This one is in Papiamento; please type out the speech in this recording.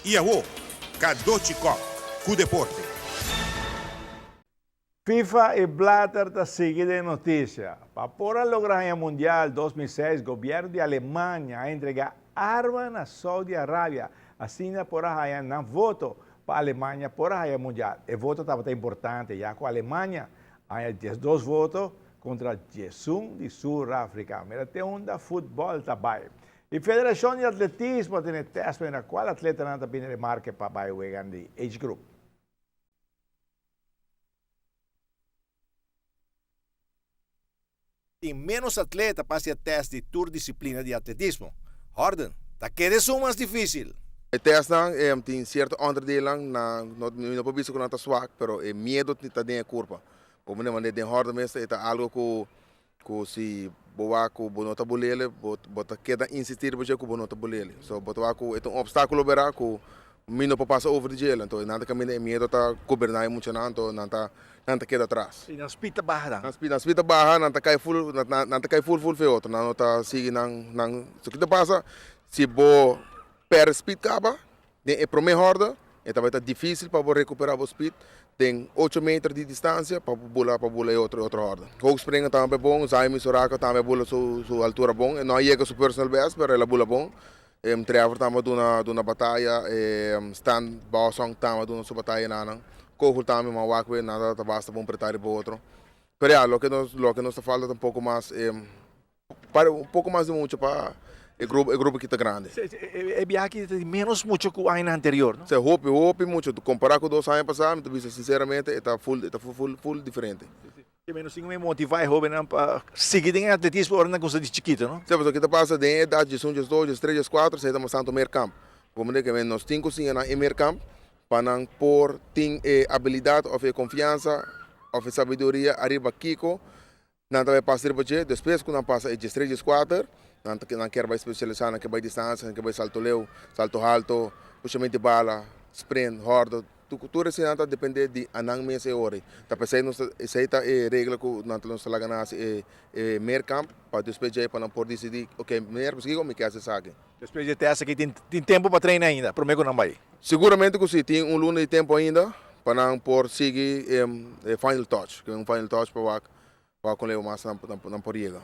I awo, Cadochi Kock ku deporte. FIFA i Blatter ta sigui den notisia. Pa por a logra haña Mundial 2006 gobièrnu di Alemania a entregá arma na Saudi Arabia asina por a haña nan voto pa Alemania por a haña Mundial. E voto tabata importante ya ku Alemania a haña 12 voto kontra 11 di Sur Afrika. Mira te unda futbòl ta bai. E Federashon di Atletismo a tene tèst pa mira kual atletanan ta bini remarke pa bai wegan di age group. Tin ménos atleta pa hasi e tèst di tur disiplina di atletismo. Horden ta keda esun mas difísil. E tèstnan tin sierto onderdeelnan na mi no por bisa ku nan ta swak pero e miedo ta den e kurpa. Bo mester manera den hòrde mes e ta algu ku ku si bo wak ku bo no ta bolele bo bo ta keda insistí riba dje ku bo no ta bolele. So bo ta wak ku e ta un opstákulo bera ku mi no por pasa over di dje. Anto nan ta kaminda e miedo ta goberná e muchanan anto nan ta nan ta keda atras. I nan speed ta baha dan. Nan speed nan speed ta baha nan ta kai ful nan ta kai ful ful fe otro nan no ta sigui nan nan so ki ta pasa si bo pèrdè speed kaba Den e promé hòrde e tabata difísil pa bo rekuperá bo speed den ocho meter di distansia pa bo bula pa bula e otro e otro hòrde. Hoogspringer tambe bon, Zaimi Soraka tambe a bula su su altura bon. E no a yega su personal best pero el a bula bon. Trevor tambe a duna duna bataya, Stan Bosong tambe a duna su bataya na nan. Kogel tambe mi a wak wei nan tabata basta bon pretá riba otro. Pero ya loke nos loke nos ta falta ta un poko mas Para un poco mas di mucha pa e grupo e grupo ki ta grandi. E biaha aki ta di menos mucha ku añanan anterior, no? Si, hopi, hopi mucha. Kompará ku dos aña pasá, mi ta bisa sinseramente e ta full, e ta full, full diferente. Ke menos tin ku mi motivá e hóbennan pa sigui den e atletismo ora nan kumsa di chikito, no? Si, pasobra ki ta pasa den e edat diesun, diesdos, diestres, dieskuater, esei ta mas tantu meerkamp. Bo ke men nos tin ku siña nan e meerkamp pa nan por tin e abilidat òf e konfiansa òf e sabiduria ariba kiko Nan ta bai pasa riba dje, despues ku nan pasa e diestres, dieskuater, nan ta nan kier bai spesialisá, nan ke bai distansia, nan ke bai salto leu, salto halto, pushamento di bala, sprint, hòrde, tur esei nan ta dependé di anan mes e ora ei. Ta p'esei nos ta, esei ta e regla ku nan ta nos ta laga nan hasi e e meerkamp pa despues dje pa nan por disidí, oke meneer pasobra kiko mi ke hasi esaki. Despues di e tèst aki tin tin tempu pa traina ainda promé ku nan bai? Siguramente ku si, tin un luna di tempu ainda pa nan por sigui e final touch, un final touch pa wak. Pa con leu mas nan por yega.